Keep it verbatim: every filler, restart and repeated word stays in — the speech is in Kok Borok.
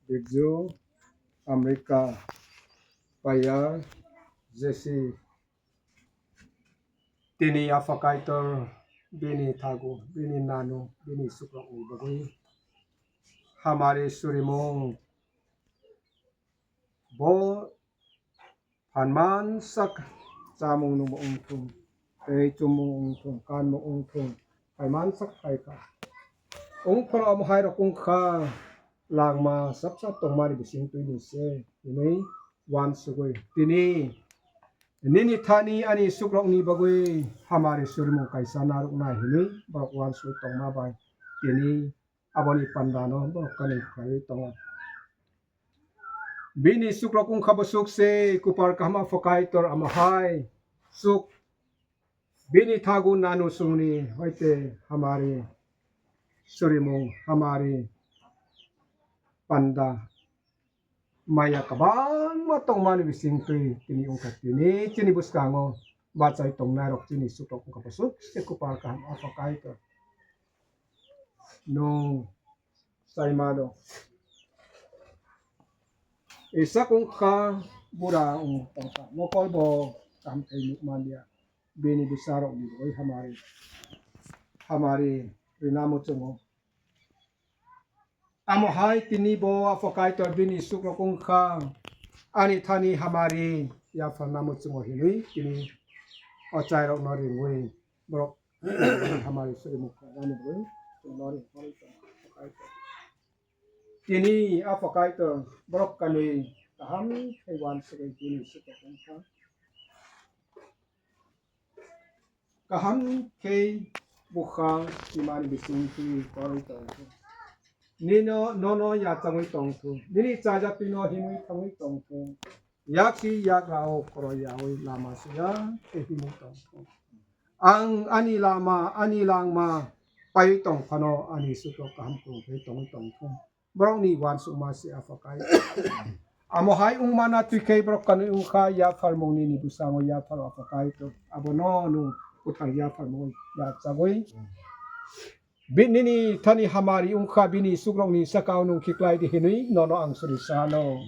Birju, America, Paya, Jesse, tini Apha Kaitor bini thago, bini nanu, bini sukrokni bagwi hamari surimung. Bo phanmansak chamung nungmung wngthung, tei chumung wngthung, kanmung wngthung, paimansak phaikha. Wngphano omo hai rok wngkha, langma sapsa tongmani bising twini se, hinwi uansugwi. Tini nini thani ani sukrokni bagwi hamari surimung kaisa narwknai hinwi borok uansugwi tongma bai tini aboni pandano borok kani khlaiwi tongo. Bini sukrok wngkha bwswk se kupar kaham Apha Kaitor, amo hai suk bini thago nanu sungni hoite hamari surimung, hamari panda maya kwbangma tongmani bisingtwi tini wngkha, tini chini bwskango bachai tongnairok chini sukrok wngkha bwswk se kupar kaham Apha Kaitor. Nwng saimano. Isak wngkha bura wng tongkha, mokol bo kaham khe nukmanya. Bini bwsarokni bagwi hamari, hamari rina muchungo. Amo hai tini bo Apha Kaitor bini sukrok wngkha, ani thani hamari yapharna muchungo hinwi tini ochairokno ringwi borok hamari suri mukha nani bagwi chwngno ringwi tini Apha Kaitor borok kanwi kaham khe uansugwi bini sukrok wngkha. Kaham khe bwkha simani bisingtwi kwrwi tongthung. Nino, nono yachagwi tongthung. Nini chajatwino himwi thangwi tongthung. Yaksi yagra o khoro yaui lama suya khe himwi tongthung. Ang ani lama, ani langma paiwi tongphano ani sukrok kaham kwrwng khe tongwi tongthung. Borokni uansukma se Apha Kaitor. Amo hai wngmana twi khe borok kanwi wngkha, yapharmung nini bwskango yapharo Apha Kaitor. Abono nwng kwthang yapharmung yachagwi. Bi-, nini thani hamari wngkha, bini sukrokni sakao nwng khiklai di hinwi nono ang suri sano.